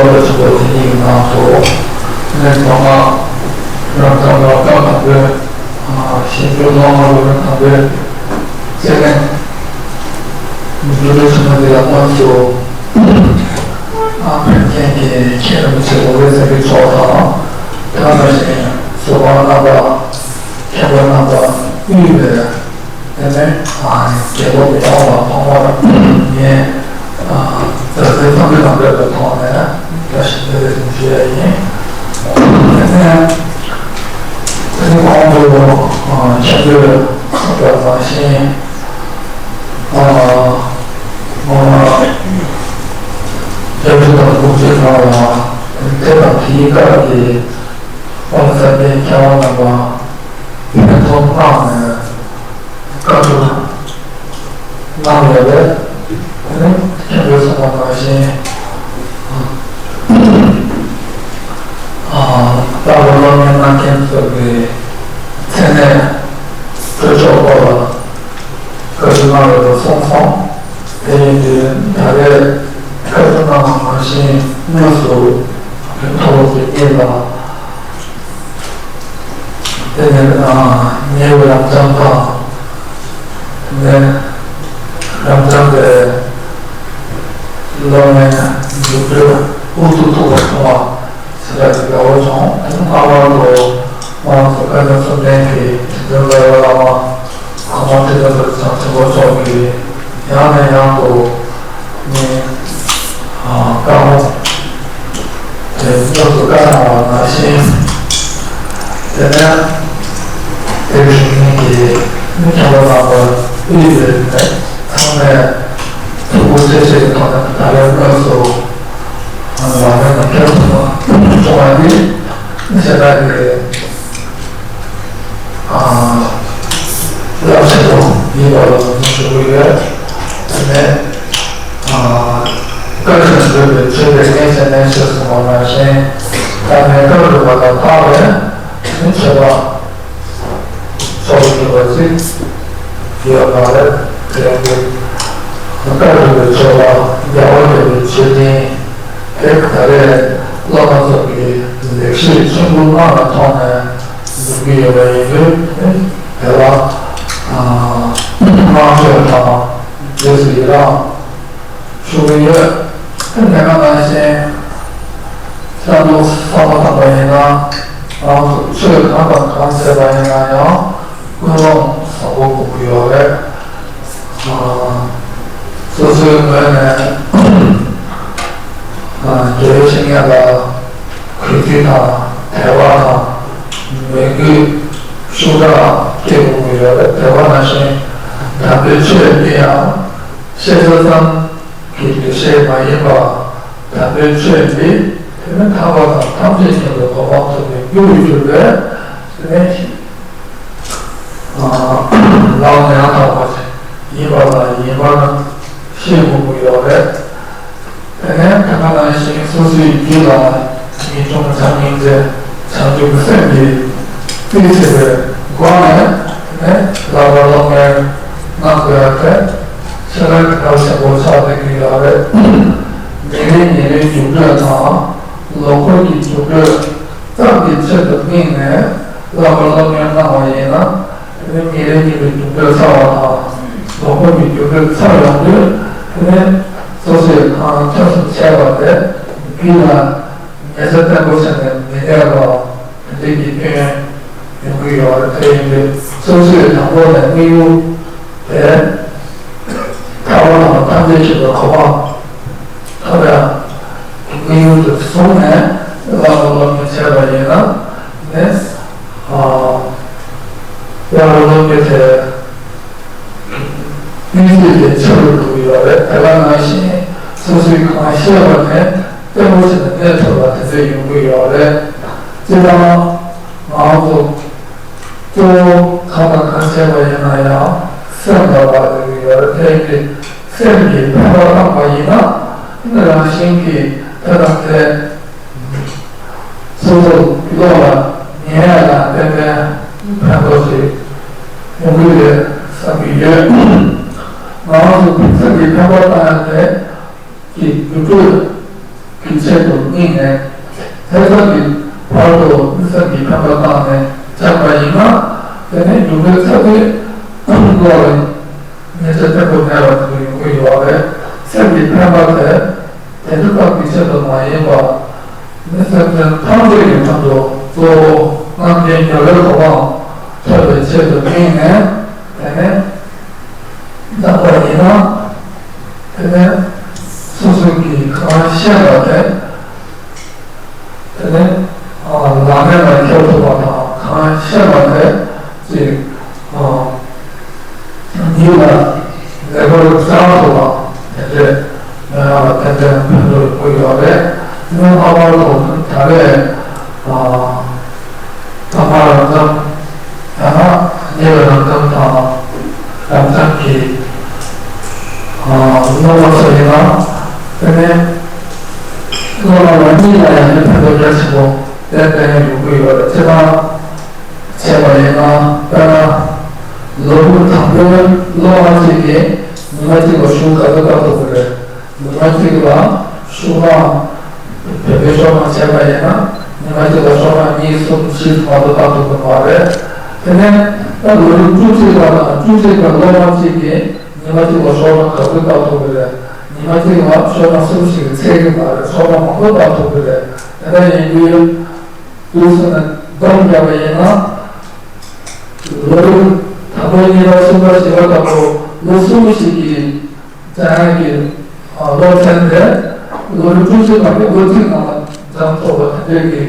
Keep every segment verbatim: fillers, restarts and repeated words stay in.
ལོ་ཆེན་པོ་དེ་ཉིད་ཀྱི་ནང་དུ་ནས་ཐོག་མར་རབ་འབྱམས་རབ་འབྱམས་དམ་པའི་ཞིང་བཅུ་སློབ་མ་རབ་འབྱམས་དམ་པའི་སྐྱེ་གནས་འབྲུག་སྒྲ་ཆེན་མོ་འདི་ལ་དངོས་སུ་ཕན་མཁན་གྱི་མཁན་རིན་པོ་ཆེ་ལོ་ཀེ་སེང་གེ་མཆོག་དང་། དེ་ནང་བཞིན་ཟུར་པ་རྣམ་པ། མཁན་པོ་རྣམ་པ་དབུས་པའི། དེ་ནས་རྒྱལ་ཁབ་ཡོངས་ལ་ཐོག་མར་ངས་མཛའ་བརྩེ་འཚམས་འདྲི་དང་འབྲེལ་བའི་ཐོག་ནས་བཀྲ་ཤིས་བདེ་ལེགས་ཞུ་ཡ་ཡིན། དེ་ནས་དེ་ནི་གོང་དུ་མཁན་པོས་གསུངས་པ་ནང་བཞིན། སྔོན་མ་བརྒྱད་ཅུ་དང་དགུ་བཅུའི་ནང་ལ་དེ་དང་དེའི་སྐབས་ཀྱི་དཔལ་ས་སྐྱའི་མཁས་དབང་རྣམ་པ་ཕན་ཚུན་གནང་ནས་བཀའ་བསྡུར་གནང་ཡོད་པས། དེ་ནི་མཁན་པོས་གསུངས་པ་ནང་བཞིན། ཨ། རྟ་ལོ་སློབ་གཉེར་གནང་མཁན་ཚོ་གི་མཚན་གནས་འཕྲོད་ཕྱོགས་སྐོར་ལ་བཀའ་བསྡུར་གནང་ཡོད་པ་གསུངས་སོང་། དེ་ཡིན་དུས་ད་རེས་བཀའ་བསྡུར་གནང་བ་ནང་བཞིན་དངོས་སུ་མཐོ་སློབ་དེ་གཉིས་ལ། དེ་ནས་ཨ། ཉེ་བའི་རབ་འབྱམས་དང་། དེ་ནས་རབ་འབྱམས་པའི་སློབ་མའི་རྒྱུགས་སྤྲོད་ཨུ་ཚུགས་ཐུབ་པ་བྱུང་བ་ཞེ་དྲག་གི་དགའ་བོ་བྱུང་། དེ་ནས་ལྷག་པར་དུ་ང་རང་ཚོ་བཀའ་དྲིན་གསུམ་ལྡན་གྱི་དྲིན་ཅན་རྩ་བའི་བླ་མ་གོང་མ་ཁྲི་ལྡན་ཚེ་རིང་ཆེན་པོ་མཆོག་གིས་ཡང་ནས་ཡང་དུ་ངའི་བཀའ་མོལ་དེ་སྙོབ་ཏུ་བཀའ་གནང་བ་ནང་བཞིན། དེ་ནས་དེ་བཞིན་ངེད་ཀྱི་མི་ཁྱད་པར་རྣམ་པ་དབུས་པའི་ཚང་མས་ཐུགས་ཁུར་ཆེ་བཞེས་ཀྱི་ཐོག་ནས་ད་རེས་དངོས་སུ་ལག་ལེན་ལ་འཁེལ་ཐུབ་པ་བྱུང་བ་འདི་ཞེ་དྲག་གི་རླབས་ཆེན་པོ་ཡིན་པ་ལ་ངོས་འཛིན་ཞུ་གི་ཡོད། དེ་ནས་བཀའ་བཞིན་བཟོད་པའི་ཆོས་པའི་གཉེན་བྱས་ནས་ཞེས་གསུངས་པ་ནང་བཞིན། ད་ནས་བཀའ་སྒྲུབ་པ་དང་ལྷག་པའི་མི་ཆོས་པ་ཚོགས་སྒྲུབ་པ་ཅིག་ཡོད་མ་རེད། དེ་ཡང་བཀའ་སྒྲུབ་པའི་ཆོས་པ་རྒྱལ་བ་དགྱེས་པའི་ཆོས་སྦྱིན་དེ་ད་རེས་བླ་མ་ཚོ་གི་ལེགས་བཤད་ཆེན་པོ་གནང་བའི་ཐོག་ནས། འཛུགས་ཀྱི་ཡོད་པ་ཡིན་དུས་དེ་ལ་བསྔགས་བརྗོད་དང་རྗེས་སུ་ཡི་རང་ཞུ་གི་ཡོད། དེ་ནང་བཞིན་བསམ་བློ་བསམ་བློ་བཏང་པ་ཡིན་ན་རང་ཚོ་ཆོས་གང་དང་གང་བྱས་པ་ཡིན་ན་ཡང་ཀུན་སློང་བཟང་པོ་དགོས་ཀྱི་ཡོད་རེད། སོ་སོའི་ངོས་ནས་རྒྱལ་བའི་བཤེས་གཉེན་ལ་གུས་བརྩི་དང་དད་པ་དང་མོས་གུས་ཤུགས་དྲག་སྐྱེ་དགོས་ཀྱི་ཡོད་རེད། དེ་བ་ནང་བཞིན་དམ་པའི་ཆོས་འདི་ཡང་ཤེས་བྱ་ཙམ་གྱི་འདུ་ཤེས་མ་ཡིན་པར། དམ་པའི་ཆོས་འདི་དེ་ནི་ཐར་པ་དང་ཐམས་ཅད་མཁྱེན་པའི་གོ་འཕང་ཐོབ་པའི་རྒྱུར་གྱུར་པས། དེ་ནི་ལམ་ཡང་དག་པ་ཡིན་པ་ལ་ཡིན་པར་ཤེས་དགོས་ཀྱི་ཡོད་རེད། དེ་ནས་དེ་ག་ནང་བཞིན་སོ་སོའི་རྒྱུད་ལ་ངེས་འབྱུང་བྱམས་སྙིང་རྗེ་བྱང་ཆུབ་ཀྱི་སེམས་ཀྱིས་རྩིས་བྱས་པའི་སྒོ་ནས། དེ་ནས་བསླབ་པ་སློབ་གཉེར་གནང་དགོས་ཡ་དེ་ཤེས་རབ་ཀྱི་གལ་ཆེན་པོ་ཆགས་བསྡད་ཀྱི་ཡོད་རེད། ཉིན་རེ་ཉིན་རེའི་རྒྱུགས་སྤྲོད་དང་ལོ་འཁོར་གྱི་རྒྱུགས་སྤྲོད་ཙམ་གྱི་ཆེད་དུ་དམིགས་ནས་བསླབ་པ་སློབ་གཉེར་གནང་བ་ཡིན་ན། དེ་ནས་ཉིན་རེ་ཉིན་རེ་རྒྱུགས་སྤྲོད་ཚར་བ་དང་། ལོ་འཁོར་གྱི་རྒྱུགས་སྤྲོད་ཚར་ཡོང་དུས། དེ་ནས་སོ་སོས་གང་ཐོས་བསམ་བྱས་པ་དེ་རྒྱུད་ལ་ངེས་ཤེས་བརྟན་པོ་བྱས་ནས་མི་གནས་པ་དེ་འདྲ་གི་སྐྱོན་ཡོང་གི་ཡོད་རེད། དེ་ཡིན་དུས་སོ་སོས་དང་པོ་ནས་དམིགས་ཡུལ་དེ་ཐར་པ་དང་ཐམས་ཅད་མཁྱེན་པའི་གོ་འཕང་ཐོབ་ཡ་དམིགས་ཡུལ་དུ་བཟུང་ནས་བསླབ་པ་སློབ་གཉེར་བྱས་པ་ཡིན་ན། དེ་ནས་ཨ་བསླབ་པ་སློབ་གཉེར་དེ་མིག་ལྟོས་དེ་ཆེ་རུ་འགྲོ་གི་ཡོད་རེད། དེ་ག་ནང་བཞིན་སོ་སོས་གང་ཤེས་པ་ནས་བརྟན་པོ་བྱས་ནས་གནས་ཐུབ་པ་དེ་འདྲ་ཡོང་གི་ཡོད་རེད། སྤྱིར་བཏང་ང་ཚོ་གཙོ་བོ་གང་དང་གང་བྱས་པ་ཡིན་ན་ཡང་སེམས་ལ་བབས་ཡོད་ཀྱི་ཡོད་རེད། དེ་ཡིན་དུས་སེམས་ཀྱིས་ཕན་པ་བཏང་པ་ཡིན་ན། རང་བཞིན་གྱིས་དེ་དང་དེ་སོ་སོ་བློ་ལ་ངེས་ཡ་དང་ཏན་ཏན་ཕན་ཐོགས་ཤིག་ཡོང་གི་རེད་བསམ་གྱི་ཡོད། ང་རང་ཚོ་སེམས་ཀྱི་ཕན་པ་བཏང་ཡ་དེ་གི་རྒྱུ་འཕྲུལ་ གི་ཆེད་དུ་དམིགས་ནས། ཐེབས་རྩ་གི་བར་དུ་མི་སེམས་ཀྱི་འཕེན་པ་བཏང་ནས་སྦྱངས་པ་ཡིན་ན། དེ་ནས་རྒྱུ་འབྲས་ཚར་དུས་བློ་ལ་ཉེས་ཆད་བརྟན་པོ་མེད་པ་དེ་འདྲ་ཡོང་གི་ཡོད་རེད། སེམས་ཀྱི་འཕེན་པ་དེ་དེ་འདྲ་ཙམ་གྱི་ཆེད་དུ་མ་ཡིན་པ། མི་སེམས་ཅན་ཐམས་ཅད་ཀྱི་དོན་དུ་གཙོ་བོ་རྣམ་མཁྱེན་རྒྱལ་བའི་གོ་འཕང་ཐོབ་པའི་ཆེད་དུ་དམིགས་ནས། དེ་ནས་བཏང་པ་ཡིན་ན། དེ་ནས་སོ་སོ་གིས་གང་ཤེས་པ་དེ། དེ་ནས་ལམ་མེ་ལ་འཁྱེར་ཐུབ་པ་དང་། གང་ཤེས་པ་དེ་ཅིག་ཉིད་ལ་ལེགས་པར་སྦྱང་ཐུབ་པ་དེ་འདྲས་ཡོང་ཡག་ལ་ཏན་ཏན་ཕན་ཐོགས་ཡོང་གི་ཡོད་རེད། དེ་ནས་ལྷག་པར་དུ་ད་རེས་ཐོག་མར་རབ་འབྱམས། ཡང་ན་ཉེ་བའི་རབ་འབྱམས་དང་རབ་འབྱམས་ཀྱི་སློབ་མ་ཚོ་ཡིན་ན། དེ་ནས་སློབ་མ་རང་ཉིད་ལ་ཡང་ནི་ཕན་ཐོགས་རྒྱ་ཆེན་པོ་ཏན་ཏན་ཡོང་གི་ཡོད་རེད། སྤྱིར་བཏང་བྱས་པ་ཡིན་ན། དཔེར་ན་ལོ་རིམ་དང་པོའི་སློབ་མ་གཅིག་གིས་ཉི་མ་གཅིག་ལ་ཤོག་ག་ཚོད་བཏང་ཐུབ་ཀྱི་རེད། ཉི་མ་གཅིག་ལ་ཤོག་གྲངས། བོད་པའི་ཤོག་གྲངས་བྱས་པ་ཡིན་ན། ཉི་མ་གཅིག་ལ་ཤོག་གྲངས་གཉིས་གསུམ་བཞི་མ་གཏོགས་བཏང་ཐུབ་ཀྱི་མ་རེད། དེ་ནས་ད་ལོ་རིམ་བཅུ་གཅིག་པ་དང་བཅུ་གཅིག་པའི་སློབ་མ་གཅིག་གིས་ཉི་མ་གཅིག་ལ་ཤོག་གྲངས་ག་ཚོད་བཏང་ཐུབ་ཀྱི་རེད། ཉི་མ་གཅིག་ལ་ཤོག་གྲངས་གསུམ་ཞིག་ཚད་ཀྱི་མ་རེད། ཤོག་གྲངས་མང་པོ་བཏང་ཐུབ་ཀྱི་རེད། དེ་འདྲ་ཡིན་དུས་དུས་སུ་ནས་བསྡོམས་བརྒྱབ་པ་ཡིན་ན། ལོ་རིམ་དང་པོ་གཉིས་པ་གསུམ་པ་བཞི་པ་དང་པོ་ལོ་གསུམ་ཞིག་གི་སྦྱང་ཡག་གི་སློབ་ཚན་དེ་ལོ་རིམ་བཅུ་གཅིག་པ་གི་ལོ་གཅིག་ནང་ལ་སྦྱང་ཐུབ་པ་དེ་འདྲའི་གི་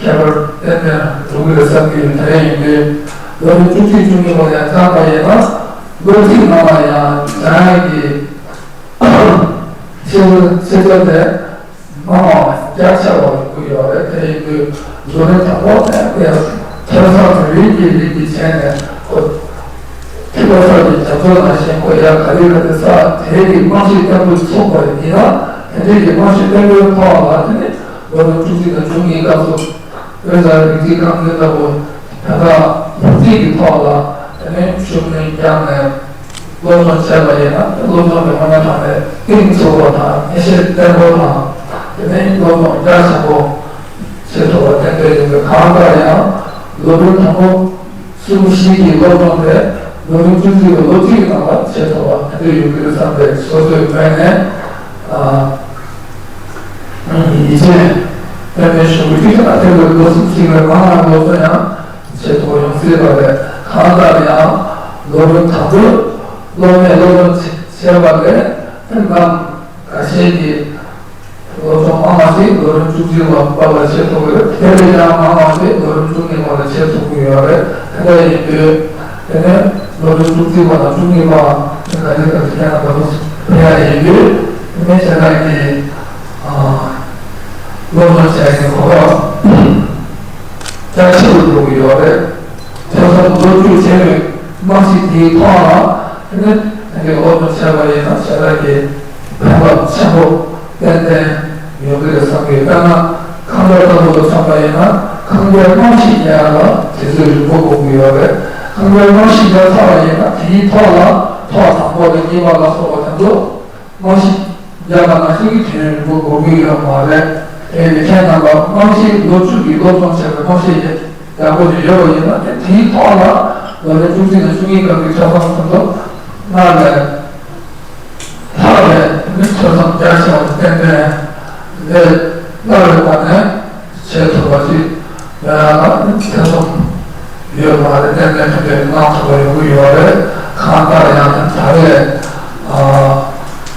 ཁྱད་པར་ཏན་ཏན་འགྲོ་གི་རེད་བསམ་གྱི་ཡོད། དེ་ཡིན་དུས་ལོ་རིམ་བཅུ་གཅིག་བཅུ་གཉིས་པ་ཡང་སྦྱངས་པ་ཡིན་ན། ལོ་གཅིག་ནང་ལ་ཡང་སྦྱང་ཡག་གི་ཆེད་ཆེད་དོན་དེ་མང་བ་རྒྱ་ཆེ་བ་ཡོང་གི་ཡོད་རེད། དེ་ཡིན་དུས་ལོ་རིམ་དང་པོ་དེ་ཡང་ཐོས་བསམ་རིག་གིས་རིག་གིས་བྱས་ནས། ཁོ་ཐེག་པ་གསར་གྱི་རྒྱ་མཚོ་ནང་བཞིན་ཁོ་ཡང་ག་རེ་ག་རེ་ས་དེ་གི་རྨང་གཞི་བརྟན་པོ་ཚུགས་པ་ཡིན་ན། དེ་འདྲའི་གི་རྨང་གཞི་བརྟན་པོའི་ཐོག་ལ། དེ་ནི་ལོ་རིམ་བཅུ་གཅིག་དང་བཅུ་གཉིས་སྐབས་སུ་དཔེ་ཆ་རིག་རྩལ་རྐང་འཛིན་ལྟ་བུ། ད་ལྟ་ལོ་རྩིས་ཀྱི་ཐོག་ལ་དེ་ནས་ཤུགས་སྣོན་བརྒྱབ་ནས་སློབ་སྦྱོང་བྱས་པ་ཡིན་ན། སློབ་སྦྱོང་གི་དངོས་གནས་དྲང་གནས་གཏིང་ཚུགས་པ་དང་། ངེས་ཤེས་བརྟན་པོ་དང་། དེ་ནས་སློབ་སྦྱོང་རྒྱ་ཆེན་པོ་བྱེད་ཐུབ་པ་ཏན་ཏན་ཡོང་གི། གང་ལྟར་ཡང་ལོ་རིམ་དང་པོ་གསུམ་བཞི་གི་སློབ་སྦྱོང་དེ་ལོ་རིམ་བཅུ་གཅིག་གི་ལོ་གཅིག་གི་ནང་ལ་བྱེད་ཐུབ་པ་དེ་འདྲ་ཡོང་གི་རེད་བསམ་པའི་སོ་སོའི་ངོས་ནས། ཨ། ཡིད་ཆེས་དཔེ་མེད་ཞུ་གི་ཡོད། དེ་ལ་ལོ་གསུམ་ཞིག་ལ་མང་ང་ལོ་ཚོད་ཡང་བྱེད་ཐུབ་ཡོང་སྲིད་པ་རེད། གང་ལྟར་ཡང་ལོ་རིམ་དང་པོའི་སློབ་མས་སློབ་སྦྱོང་བྱས་པ་ལས། དེ་ནམ་འགའ་ཤས་ཀྱིས་སློབ་སྦྱོང་མང་བ་ཞིག་ལོ་རིམ་བཅུ་གཅིག་པ་ལ་བྱེད་ཐུབ་ཀྱི་རེད། དེ་ལས་ཀྱང་མང་བ་ཞིག་ལོ་རིམ་བཅུ་གཉིས་པ་ལ་བྱེད་ཐུབ་ཀྱི་ཡོད་རེད། དེ་འདྲ་ཡིན་དུས་དེ་ནས་ལོ་རིམ་བཅུ་གཅིག་པ་དང་བཅུ་གཉིས་པ་དེ་ག་ཚོད་ག་ཚོད་ཀྱང་ལོ་ཕེབས་ཡག་ཡིན་དུས། དེ་ནས་བྱས་ཙང་གི་སློབ་སྦྱོང་བྱས་ཀྱི་གོ་སྐབས་རྒྱ་ཆེ་རུ་འགྲོ་གི་ཡོད་རེད། ཐོས་བསམ་བློ་བཅུག་བྱས་པའི་རྨང་གཞི་དེའི་ཐོག་ལ། དེ་ནས་དེ་གའི་སློབ་སྦྱོང་བྱས་པ་ཡིན་ན་ཞེ་དྲག་གི་ཕན་ཐོགས་ཆེན་པོ་ཏན་ཏན་ཡོང་གི་རེད་བསམ་གི། དཔེར་ན་ཁང་པ་ལྟ་བུ་ལ་མཚོན་པ་ཡིན་ན། ཁང་པའི་རྨང་གཞི་རྒྱག་ཡག་ལ་དུས་ཚོད་རིང་པོ་འགོར་གི་ཡོད་རེད། ཁང་པའི་རྨང་གཞི་རྒྱག་ཚར་བ་ཡིན་ན། དེའི་ཐོག་ལ་ཐོག་དང་པོ་དང་གཉིས་པ་ལ་སོགས་པ་དེ་ཚོ། རྨང་གཞི་རྒྱག་པ་ནང་བཞིན་གྱི་དུས་ཡུན་རིང་པོ་འགོར་གྱི་ཡོད་མ་རེད། དེ་ནི་ཁྱེད་རྣམ་པ་རྨང་གཞི་ལོ་བཅུ་གི་སློབ་སྦྱོང་བྱས་པའི་རྨང་གཞི་ཡག་པོ་ཅིག་ཡོད་པ་ཡིན་ན། དེ་དེའི་ཐོག་ལ་ལོ་ལོན་བཅུ་གཅིག་དང་བཅུ་གཉིས་སྐབས་ཀྱི་ཐོས་བསམ་ཐོན་ཐོག་སྔར་ལས་ལྷག་པའི་ཐོས་བསམ་རྒྱ་ཆེ་བ་ཏན་ཏན་ལས་སླ་བའི་སྒོ་ནས་བྱེད་ཐུབ་པ་ཅིག་ཡོང་ཡག་ལ་ཐེ་ཚོམ་ཡོད་མ་རེད། ཏན་ཏན་ཕན་པའི་གནང་ཐུབ་པ་ཡོང་གི་ཡོད་རེད། གང་ལྟར་ཡང་ད་རེས་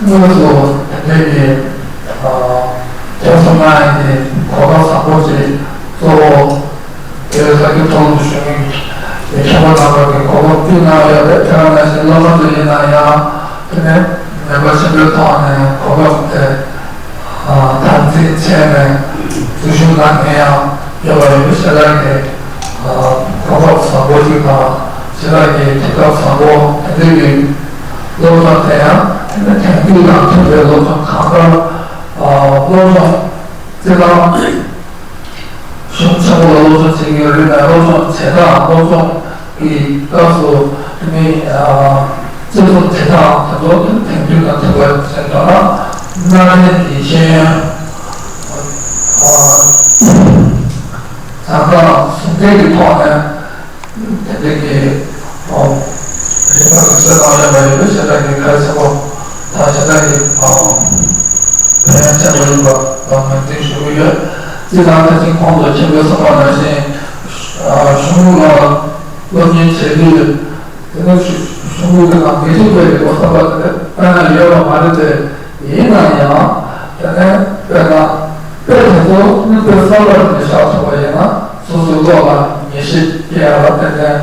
དངོས་སུ་དེ་འདྲའི་གི་ཐོས་བསམ་གནང་ཡག་གི་གོ་སྐབས་བཟང་པོ་ཅིག་གཙོ་བོ་དེ་ས་ཁུལ་ཐོག་ཏུ་བཞུགས་མཁན་གྱི་མཁས་པ་རྣམ་པ་གིས་གོ་སྐབས་བསྐྲུན་གནང་ཡོད་རེད། དེ་ག་ནང་བཞིན་སློབ་མ་ཚོ་ཡིན་ན་ཡང་དེ་ནས་མོས་པ་ཆེན་པོའི་ཐོག་ནས་གོ་སྐབས་དེ་དམ་འཛིན་བྱས་ནས་འཛུལ་ཞུགས་གནང་མཁན་ཡང་ཡོད་པ་ཡིན་པས། ཞེ་དྲག་གི་གོ་སྐབས་བཟང་པོ་ཅིག་དང་། ཞེ་དྲག་གི་དུས་སྐབས་བཟང་པོ་དེ་འདྲའི་གི་སློབ་སྦྱོང་དེ་ཡང་དེ་ནས་དེང་དུས་དང་མཐུན་པའི་སློབ་སྦྱོང་གང་ལྟར་སློབ་སྦྱོང་རྩེད་ཐང་གཞུང་ཆེན་མོ་ལ་སློབ་སྦྱོང་བྱེད་ཀྱི་ཡོད་རེད་ན། སློབ་སྦྱོང་བྱེད་སྟངས། སློབ་སྦྱོང་གི་སྐབས་སུ་དེ་ནི་ཨ་རྩེ་གསུམ་དེ་དག་དེ་ཚོ་དེ་དེང་དུས་དང་མཐུན་པར་བྱས་པ་ན། གནའ་དེང་གི་ཤེས་ཡོན་ ཨ། གང་ཟག་ཟུང་འབྲེལ་གྱི་ཐོག་ནས་དེ་འདྲ་གི་ཨོ་རིམ་པ་ག་ཚོད་གནང་ཡོད་པ་ཡོད་པའི་ཤ་སྟག་གི་གལ་ཆེན་པོ་དང་ཤ་སྟག་གི་ཨོ་ཕན་ཡོན་ཆེན་པོ་ཡིན་པ་ངོས་འཛིན་ཞུ་གི་ཡོད། སྤྱིར་བཏང་ད་ཅིང་གོང་དུ་མཆན་བུ་གསུངས་པ་ནང་བཞིན་གཞུང་ལ་སློབ་གཉེར་བྱེད་དུས། དེ་ནས་གཞུང་ལུགས་ཀྱི་ནང་མི་རིགས་པའི་རིག་པ་གསར་པ་དེ་དཔེར་ན་ཡོད་པ་མ་རེད་དེ། ཡིན་ན་ཡང་དེ་ནས་དཔེར་ན་དཔེ་དེ་ཚོ་ནི་དཔེ་གསར་པ་རེད་ནས་བཞག་ཐུབ་པ་ཡིན་ན་སོ་སོའི་བློ་ལ་ངེས་ཤེས་སྐྱེ་ཡག་ལ་ཏན་ཏན་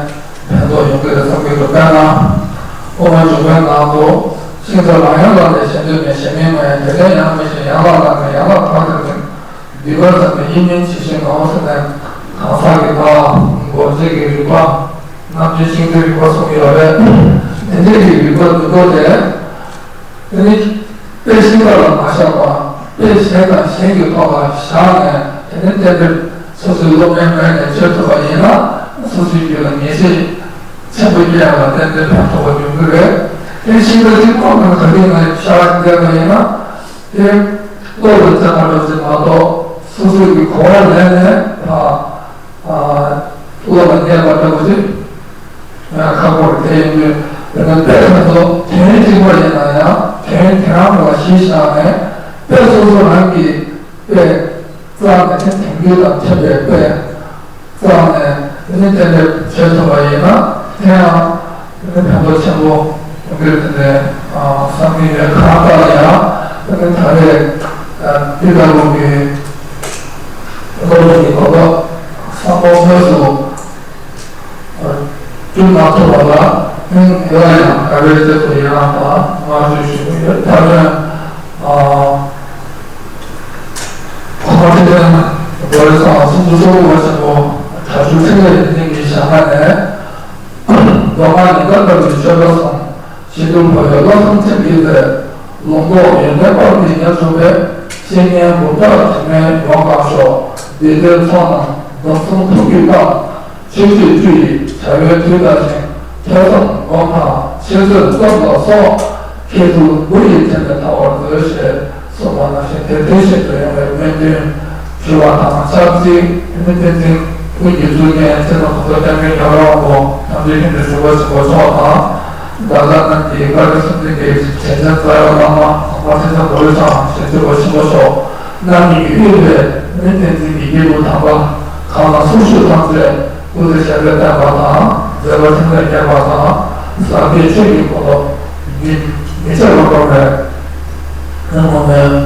ཕན་ཐོགས་ཡོང་གི་རེད་བསམ་གྱི་འདུག་དཔེར་ན་དབུ་མ་འཇུག་པའི་ནང་དུ་ཤིང་རྩ་རང་ཡན་ལག་ལས་གཞན་དོན་མེད། གཞན་མིན་མ་ཡིན། དེ་ལས་ཡང་མི་གཞན་ཡན་ལག་ལ་མེད། ཡན་ལག་བར་དུ་མིན། སྡིག་པ་ཙམ་མིན་ཡིད་མིན་ཇི་བཞིན་ནོ་ཟེར་ནས་གང་ཟག་གི་བདག་དབང་སྒོམ་བྱེད་ཀྱི་རིག་པ། རྣམ་འགྱུར་ཤིང་རྟའི་རིག་པ་གསུངས་ཡོད་རེད། དེ་འདྲའི་གི་རིག་པ་འདུ་འགོད་དེ། དེ་ནི་དཔེ་ཤིང་རྟ་ལ་མ་བཞག་པར་དཔེ་གཞན་དང་གཞན་གྱི་ཐོག་ལ་བཞག་ནས་དེ་ནི་གཏན་འབེབས་སོ་སོའི་སློབ་མའི་ངོས་ནས་བྱེད་ཐུབ་པ་ཡིན་ན་སོ་སོའི་རྒྱུད་ལ་ངེས་ཤེས་ཆེན་པོ་སྐྱེ་ཡག་ལ་ཏན་ཏན་ཕན་ཐོགས་པ་ཡོང་གི་རེད། དེ་ཤིང་རྟ་གཅིག་པོ་ནང་ག་རེ་ང་བཞག་བསྡད་པ་ཡིན་ན། དེ་བློ་ལ་བརྩོན་པ་འགྲོ་ཚེ་མ་གཏོགས་སོ་སོ་གི་གོ་བ་ལེན་ནས་ད་བློ་ལ་ངེས་པ་འདྲ་བོ་ཅིག་ཁག་པོ་རེད། དེ་ཡིན་དུས་དེ་ནས་དཔེ་ཁ་ཚོ་དོན་གཅིག་པ་ཡིན་ན་ཡང་དོན་དེ་རང་ལ་གཞི་བཞག་ནས་དཔེ་སོ་སོ་རང་གི་དཔེ་བཙལ་ནས་དེ་དོན་རྒྱུ་དང་འཕྲད་པའི་དཔེ། བསམ་ནས་དེ་ནི་གཏན་འབེབས་བྱེད་ཐུབ་པ་ཡིན་ན་དེ་ཡང་དེ་ནི་ཕན་ཐོགས་ཆེན་པོ་ཡོང་གི་རེད་དེ་ནས་བསམ་གྱི་ཡོད། གང་ལྟར་ཡང་དེ་ནི་ད་རེས་འདི་ལྟ་བུ་གི་སློབ་གཉེར་གྱི་གོ་སྐབས་བཟང་པོ་དངོས་སུ་བསྐྲུན་མ་ཐུབ་པ་ལ་ནི་ཡང་དགའ་བའི་རྗེས་སུ་ཡི་རང་དང་བསྔགས་བརྗོད་ཞུ་གི་ཡོད། ད་ནི། ཁོང་ཁྲི་ལན་རྒོད་རི་ཚང་སུམ་ཅུ་སོ་དགུ་པ་ཆེན་པོ་གྲྭ་ཆུ་ཚེ་ལས་ནི་གི་ཞལ་སྔ་ནས། མདོ་སྔགས་ཉི་ཟླ་ལྟ་བུའི་ཆོས་པ་གསུམ། ཞི་ཁྲོ་འཕགས་པའི་བློ་གསུམ་ཁྲིམས་ཀྱི་རྩལ། ལུང་རྟོགས་ཡོན་ཏན་དཔལ་གྱིས་ཉེར་བཟུང་བའི། བཤེས་གཉེན་འབུམ་ཕྲག་དྲི་མེད་ཡོངས་བསྐང་ཤོག། བདེ་སྟོན་ཚོགས་རྣམས་སྡོམ་གསུམ་ཐུགས་ཀྱིས་བསྐང་། ཆོས་སྲིད་བཅུ་ཡི་བྱ་བའི་དུས་བདག་ཅིང་། ཐོས་བསམ་སྒོམ་དང་འཆད་རྩོད་རྩོམ་ལ་སོགས། མཁས་གྲུབ་དགུ་ཡི་ཕྲིན་ལས་ཐོབ་པར་མཛོད་ཞེས་གསུངས་པ་ནང་བཞིན་དེ་དེ་བཞིན་དུ་ཡོང་བའི་སྨོན་འདུན་ཞུ་བ་དང་ཆབས་ཅིག་དེ་ནི་བསྟན་འཛིན་ཀུན་གྱི་གཙུག་རྒྱན་ཚེ་དང་ཁོང་ཚོ་བསྟན་པའི་རྒྱལ་བ་དབང་པོ་ཐམས་ཅད་མཁྱེན་པའི་གཟིགས་པ་ཆེན་པོ་མཆོག་དང་། བདག་ཅག་རྣམས་ཀྱི་བཀའ་དྲིན་གསུམ་ལྡན་གྱི་རྗེ་བཙུན་རྩ་བའི་བླ་མ་གོང་མ་ཁྲི་བཟང་རྡོ་རྗེ་འཆང་ཞལ་གཅིག་པ་ཆེན་པོ་མཆོག་རྣམ་གཉིས་ཀྱིས་དབུས་པའི་དེ་ནི་བསྟན་འཛིན་གྱི་སྐྱེས་བུ་དམ་པ་གང་ལ་སུ་ཞིག་ཐམས་ཅད་སྐུ་ཚེ་ཞབས་པད་བརྟན་པ་དང་མཛད་པ་ཕྲིན་ལས་རྒྱས་པ་དང་ཟབ་རྒྱས་ཆོས་ཀྱི་གོ་རྟོགས་རྒྱུན་མི་ཆད་པར་འཁོར་བའི་ངོ་མའི་